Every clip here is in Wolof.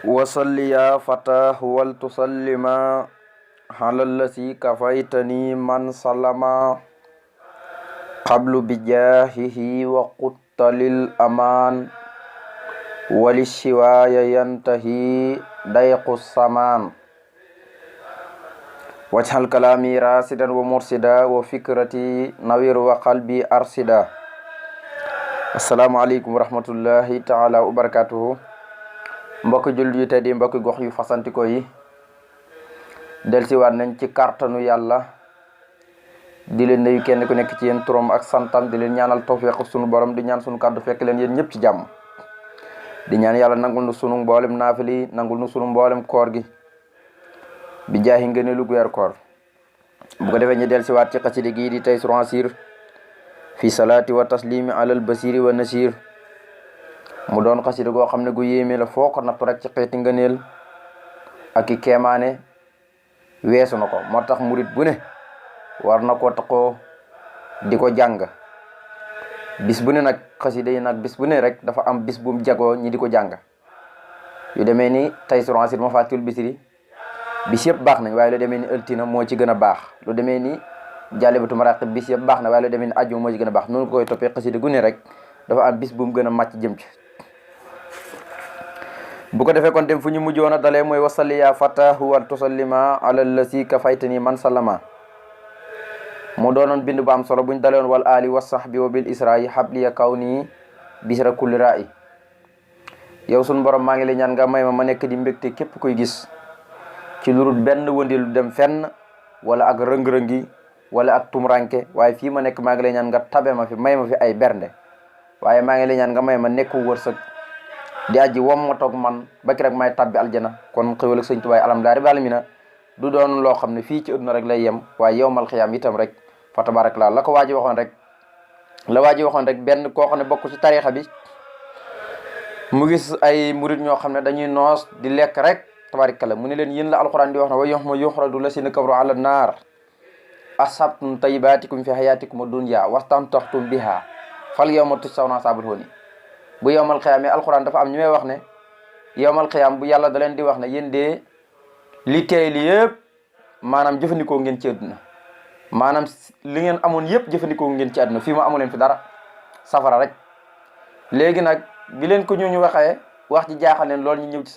wasalli ya fata wal tusallima halallasi kafaytani man salama qablu bijahihi wa quttalil aman walishiwaya yantahi dayqu saman wajhal kalami rasidan wa mursida wa fikrati nawir wa qalbi arsida. Assalamu alaikum warahmatullahi taala wabarakatuhu. mbokk jullit yi te di mbokk gox yu fasantikoo yi delsiwaat nañ ci kàttanu yàlla di leen nuyu kenn ku nekk ci yéen turam ak santam di leen ñaanal tawfiq sunu borom di ñaan sunu kàddu fekk leen yéen ñëpp ci jàmm di ñaan yàlla nangul nu sunu mboolem naafili nangul nu sunu mboolem koor gi bi jaahi ngëneelu weer koor. bu ko defee ñu delsiwaat ci xasida gii di Taysirul Asir fi salaati wa taslimi alal basiri wa nasir mu doon xasida goo xam ne gu yéeme la foo ko natt rek ci xeeti ngëneel ak i keemaane weesu na ko. moo tax murit bu ne war na koo taxoo di ko jàng bis bu ne nag xasida yi nag bis bu ne rek dafa am bis bu mu jagoo ñi di ko jàng yu demee ni Taysirul Asir Mafatihul Bichri bis yëpp baax nañ waaye lu demee ni ëltina moo ci gën a baax. lu demee ni Jaalibatu Maraqib bis yëpp baax na waaye lu demee ni ajjuma moo ci gën a baax. noonu ko koy toppee xasida gu ne rek dafa am bis bu mu gën a màcc jëm ci. bu ko defee kon dem fu ñu mujjoon a dalee mooy wasalli ya fatahu wal tusallima ala lasi kafaytani man sallama mu doonoon bind bu am solo buñ dalewoon wal ali wa sahbi wa bil isra'i habliya kawni bisra kulli ra'i. yow sun borom maa ngi lay ñaan nga may ma nekk di mbégte képp kuy gis ci lu dul benn wëndeelu dem fenn wala ak rëng-rëngi wala ak tumranke waaye fii ma nekk maa ngi lay ñaan nga tabe ma fi may ma fi ay bernde waaye maa ngi lay ñaan nga may ma nekk wërsëg di aji wom ma toog man ba ki rek may tabbi aljana. kon xéwal ak sëñ Tuubaa alhamdulilah rabbil alamina du doon loo xam ne fii ci àdduna rek lay yem waaye yowmal xiyaam itam rek fa tabarakallah la ko waaji waxoon rek benn koo xam ne bokk ci tariixa bi mu gis ay murit ñoo xam ne dañuy noos di lekk rek tabarakallah mu ne leen yéen la alquran di wax ne wa yawma yuxraju lasina kafaru ala naar asabtum tayyibatikum fi hayatikum dunya wastamta'tum biha fal yawma tujzawna azabal huni. bu yowmal xiyaam yi alxuraan dafa am ñu may wax ne yowmal xiyaam bu yàlla da leen di wax ne yéen de li teey li yëpp maanaam jëfandikoo ngeen ci àdduna maanaam li ngeen amoon yëpp jëfandikoo ngeen ci àdduna fii ma amu leen fi dara safara rek. léegi nag bi leen ko ñu waxee wax ji jaaxal leen loolu ñu ñëw ci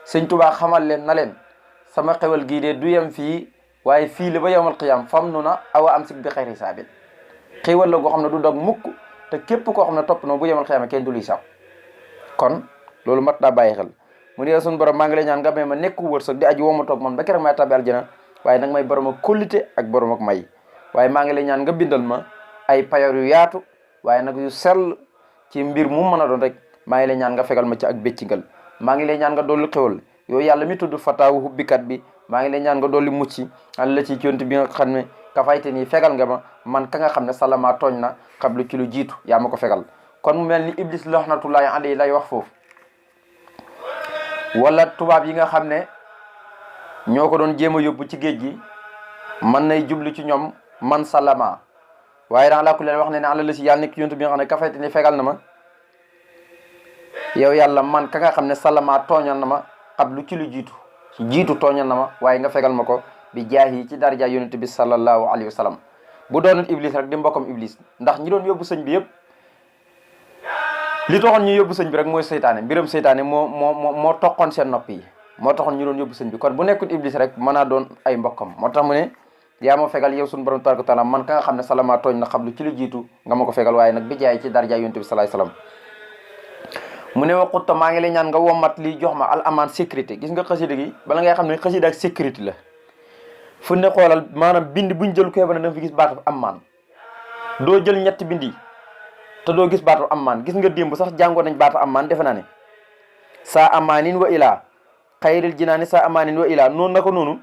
sëñ Tuubaa xamal leen na leen sama xewal gii de du yem fii waaye fii la ba yowmal xiyaam fam nu na awa am sik bi xayri saabin xewal la goo xam ne du dog mukk te képp koo xam ne topp na bu yemal xiyama kenn du luy saw. kon loolu mat daa bàyyi xel mu ne suñu borom maa ngi lay ñaan nga may ma nekk wërsëg di aji woo ma toog man ba keroog may tabbi aljana waaye nag may borom ak kóllite ak borom ak may waaye maa ngi lay ñaan nga bindal ma ay payoor yu yaatu waaye nag yu sell ci mbir mu mën a doon rek maa ngi lay ñaan nga fegal ma ci ak béccingal. maa ngi lay ñaan nga dolli xewal yow yàlla mi tudd fataawu hubbikat bi maa ngi lay ñaan nga dolli mucc la ci yonent bi nga xam ne kafayte nii fegal nga ma man ka nga xam ne salama tooñ na xablu ci lu jiitu yaa ma ko fegal. kon mu mel ni iblis laxnatullahi alayhi lay wax foofu wala tubaab yi nga xam ne ñoo ko doon jéem a yóbbu ci géej gi man nay jublu ci ñoom man salama waaye danga laa ku leen wax ne ala la si yàlla nekk yonent bi nga xam ne kafayte nii fegal na ma yow yàlla man ka nga xam ne salama tooñal na ma xablu ci lu jiitu tooñal na ma waaye nga fegal ma ko bi jaahi ci daraja yonent bi sallallahu alayhi wa sallam. bu doonul iblis rek di mbokkam iblis ndax ñi doon yóbbu sëñ bi yëpp li taxoon ñu yóbbu sëñ bi rek mooy seytaane mbiram seytaane moo toqoon seen nopp yi moo taxoon ñu doon yóbbu sëñ bi. kon bu nekkul iblis rek mën naa doon ay mbokkam moo tax mu ne yaa ma fegal yow suñu borom tabaraka taala man ka nga xam ne salama tooñ na xablu ci lu jiitu nga ma ko fegal waaye nag bi jaay ci daraja yonent bi sallallahu alayhi wa sallam. mu ne waxutta maa ngi lay ñaan nga womat lii jox ma al amaan sécurité. gis nga xasida gi bala ngay xam ne xasida ak sécurité la fu ne xoolal maanaam bind buñ jël koy ba ne da nga fi gis baatu amaan doo jël ñetti bind yi te doo gis baatu amaan. gis nga démb sax jàngoon nañ baatu amaan defe naa ne saa amaanin wa ilaa xayril jinaani saa amaanin wa ilaa noonu naka noonu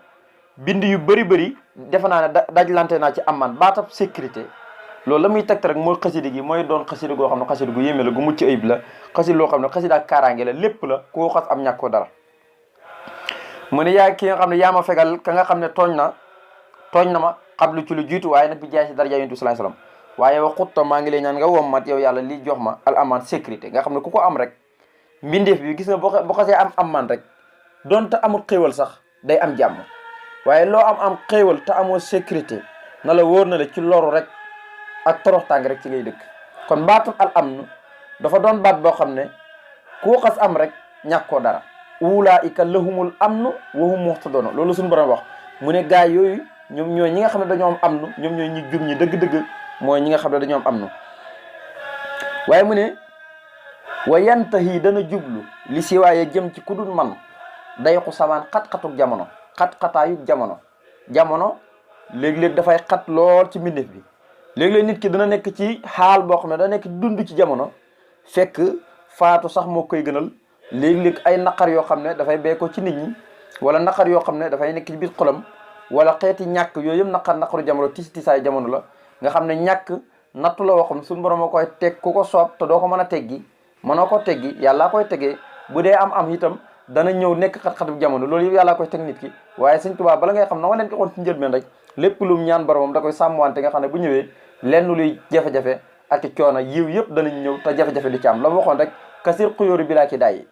bind yu bëri defe naa ne dajlante naa ci amaan baatab sécurité. loolu la muy tegte rek mooy xasida gi mooy doon xasida goo xam ne xasida gu yéeme la gu mucc ayib la xasida loo xam ne xasida ak kaaraange la lépp la koo xas am ñàkk ko dara. mu ne yaa ki nga xam ne yaa ma fegal ka nga xam ne tooñ na ma xablu ci lu jiitu waaye nag bi jaay si daraja yonent bi sallallahu alayhi wasallam. waaye wa xutta maa ngi lay ñaan nga wommat yow yàlla li jox ma al amaan sécurité nga xam ne ku ko am rek mbindeef bi gis nga boo xasee am man rek donte amul xéewal sax day am jàmm. waaye loo am xéewal te amoo sécurité na la wóor na la ci loru rek ak toroxtaange rek ci ngay dëkk. kon baatu al amnu dafa doon baat boo xam ne ku xas am rek ñàkkoo dara. ulaika lahumul amnu wa hum muhtadun loolu suñu borom wax mu ne gaay yooyu ñoom ñooy ñi nga xam ne dañoo am amnu ñoom ñooy ñi jub ñi dëgg-dëgg mooy ñi nga xam ne dañoo am amnu. waaye mu ne wa yantahi dana jublu li si waaye jëm ci ku dul man dayqu samaan xat-xatuk jamono xat-xataayuk jamono léeg-léeg dafay xat lool ci mbindeef bi. léeg-léeg nit ki dana nekk ci xaal boo xam ne dana nekk dund ci jamono fekk faatu sax moo koy gënal. léeg-léeg ay naqar yoo xam ne dafay bee ko ci nit ñi wala naqar yoo xam ne dafay nekk ci biir xolam wala xeeti ñàkk yooyu yëpp naqaru jamono tisaay jamono la nga xam ne ñàkk nattu la woo xam ne suñu borom a koy teg ku ko soob te doo ko mën a teggi mënoo ko teggi yàllaa koy tegee. bu dee am itam dana ñëw nekk xat-xatu jamono loolu yëpp yàllaa koy teg nit ki. waaye Sëñ Tuubaa bala ngay xam na nga leen ko xoon ci njëlbeen rek lépp lum ñaan boromam da koy sàmmwante nga xam ne bu ñëwee lenn luy jafe-jafe ak coono yiw yëpp danañ ñëw te jafe-jafe du ci am la ma waxoon rek kasir xuyóori bi laa ki dayi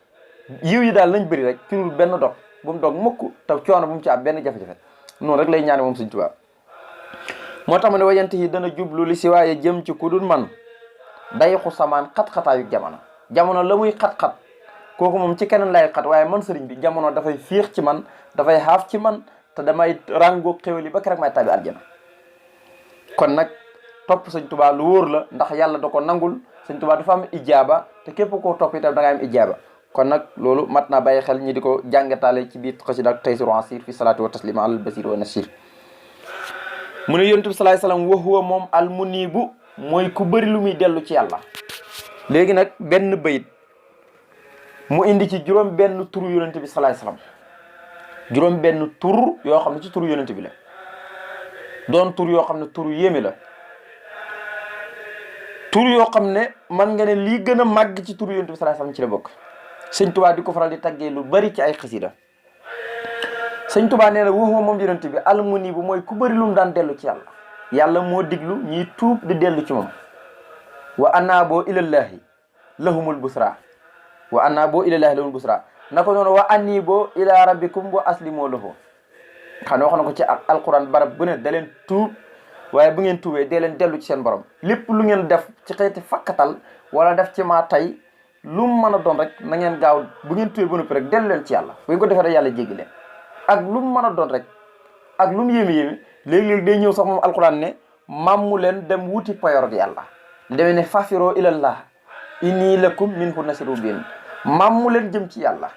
yiw yi daal nañ bëri rek ci benn dog bu mu dog mukk te coono bu mu ci am benn jafe-jafe noonu rek lay ñaane moom Sëñ Tuubaa. moo tax ma ne wayante yi dana jublu li si waaye jëm ci ku dul man dayqu samaan xat-xataayu jamono la muy xat-xat kooku moom ci keneen lay xat waaye man sëriñ bi jamono dafay fiix ci man dafay xaaf ci man te damay ràngoo xéwali ba keroog may tabi aljana. kon nag topp Sëñ Tuubaa lu wóor la ndax yàlla da ko nangul Sëñ Tuubaa dafa am ijaaba te képp koo topp itam da ngay am ijaaba. kon nag loolu mat naa bàyyi xel ñi di ko jàngataale ci biir xasida ak Taysiru Asir fi salaatu wa taslima alal basir wa nasir. mu ne yonent bi salaay salaam wa huwa moom al munibu mooy ku bëri lu muy dellu ci yàlla. léegi nag benn bayit mu indi ci juróom benn turu yonent bi salaay salaam juróom benn tur yoo xam ne ci turu yonent bi la doon tur yoo xam ne turu yéeme la. tur yoo xam ne man nga ne lii gën a màgg ci turu yonent bi salaay salaam ci la bokk. Sëñ Tuubaa di ko faral di taggee lu bari ci ay xasida. Sëñ Tuubaa nee na waxuma moom yonent bi almuni bu mooy ku bëri lu mu daan dellu ci yàlla. yàlla moo diglu ñiy tuub di dellu ci moom. wa anaaboo ilallahi lahumul busra wa anaaboo ilallahi lahumul busra na ko noonu wa aniiboo ila rabbikum wa aslimoo lahu. xam ne wax na ko ci alquran barab bu ne da leen tuub waaye bu ngeen tuubee dee leen dellu ci seen borom. lépp lu ngeen def ci xeeti fakkatal wala def ci maa tey lu mu mën a doon rek na ngeen gaaw bu ngeen tuubee ba noppi rek dellu leen ci yàlla bu ngeen ko defee rek yàlla jéggi leen. ak lu mu mën a doon rek ak lu mu yéeme léegi-léegi day ñëw sax moom alquran ne màmmu leen dem wuti payor ak yàlla. demee ne fafiroo ilallah inni lakum minhu nasiru bin màmmu leen jëm ci yàlla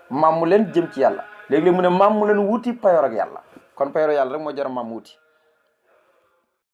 màmmu leen jëm ci yàlla léegi-léegi mu ne màmmu leen wuti payor ak yàlla kon payor yàlla rek moo jar màmm wuti.